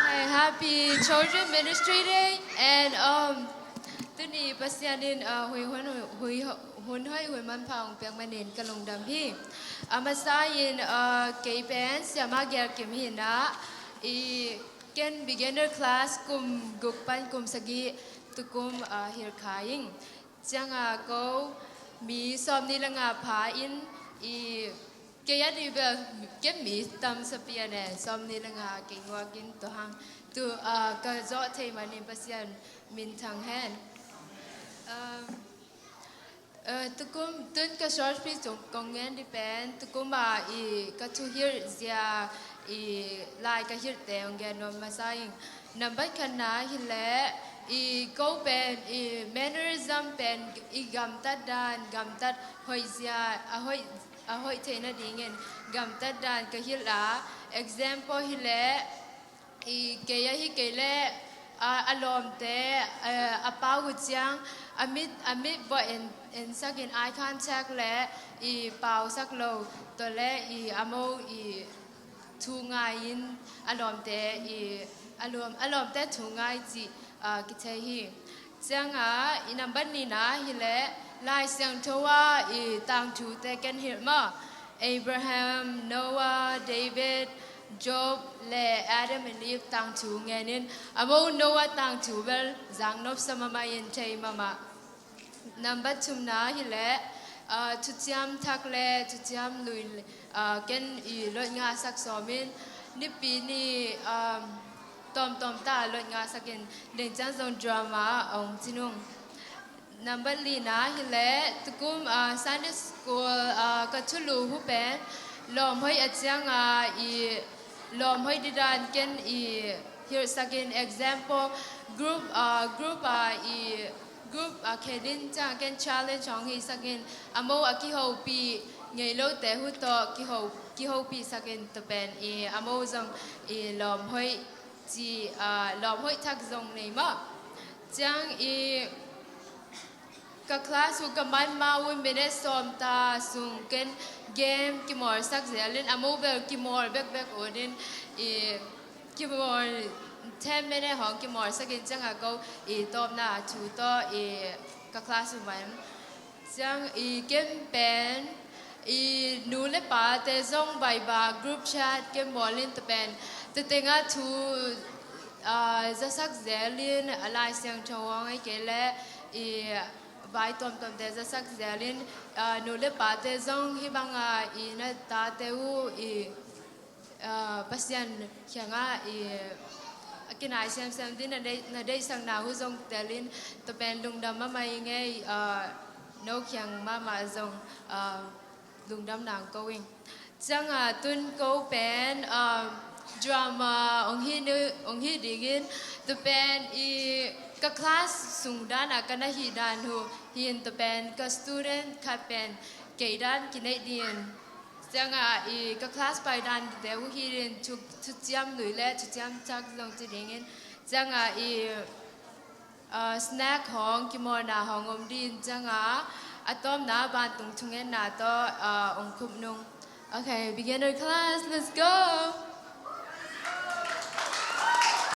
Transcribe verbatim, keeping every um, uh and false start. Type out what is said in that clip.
Hi, happy Children Ministry Day. And um, tuni Pasian in uh, hui hun hui hun hoi hui manpha ong piak manin ka lungdam hi. A masa in uh, kei pen Siama Gel Kim hi na, i ken beginner class kum guk pan kum sagi tukum uh, hir kha ing. Cianga ko mi sawm ni le nga pha in i kei a ni bel ken mi tam sapian e, sawm ni le nga kei nguakin to hang tu uh, ka zawh thei manin Pasian min thang hen. Um, uh, tukum tun ka short speech kong ngen di pen tukum a i ka thuhir zia i lai ka hirte ong gen nuam masa ing. Nambat khatna hileh i ko pen i mannerism pen i gamtat dan gamtat hoih zia a hoih a hoih theihna dingin gamtat dan ka hilh a example hileh i kei ahi kei leh a, a lawmte a, a pau uh ciang a mit a mit bawh en, en sakin eye contact le i pau sak lo to le i a mo i thu ngai in a lawmte i a lawm a lawmte thu ngai cih uh, kithei hi. Cianga i nambat nina hileh Lai Siangtho a i tangthute ken hilh maw. Abraham, Noah, David, Job le Adam and Eve tangthu ngenin a mo Noah tangthu bel zangnop sa mama in thei mama. Nambat thumna hileh uh, thuciam thak le thuciam lui uh, ken i lot nga sak sawmin nipi ni um, tawmtawm ta lot nga sakin dengcang zong drama ong cinung. Nambat lina hileh tukum uh, Sunday school uh, ka thulu hu pen lawm hoih a cianga i lawm hoih didan ken i hirh sakin example group uh, group uh, i group uh, khenin cianga ken challenge hong hi sakin a mo a kihopi ngei lote hu tawh kiho kihopi sakin to pen i a mo zong i lawm hoih ci uh, lawm hoih thak zong nei mah. Ciang i ka class uh ka man ma un minute sawm ta sung ken game kimawl sak zelin a mo bel kimawl bekbek unin i kimawl ten minute hong kimawl sakin cianga ko i tawpna thu tawh i ka class uh man ciang i ken pen i nu le pate zong vaiba group chat ken bawlin ta pen tatenga thu uh, zasak zelin a Lai Siangtho hong ei kei le i vai tuamtuamte zasak zelin uh, nu le pate zong hi banga i na tate uh i uh, Pasian kianga i a kinai semsem din na dei na deisakna uh zong telin to pen lungdam mama i ngei uh, no kiang mama zong uh, lungdam nang ko ing. Cianga tun ko pen um, drama ong hi ni ong hi dingin to pen i ka class sung dan a ka na hi dan hu hin to pen ka student khat pen kei dan kinei din. Cianga i ka class pai dan te hu hi din thu ciam lui le thu ciam chak zong ci dingin cianga i uh, snack hong kimawlna hong om din cianga a tawmna vantung thungetna tawh uh, ong khup nung. Okay, beginner class, let's go.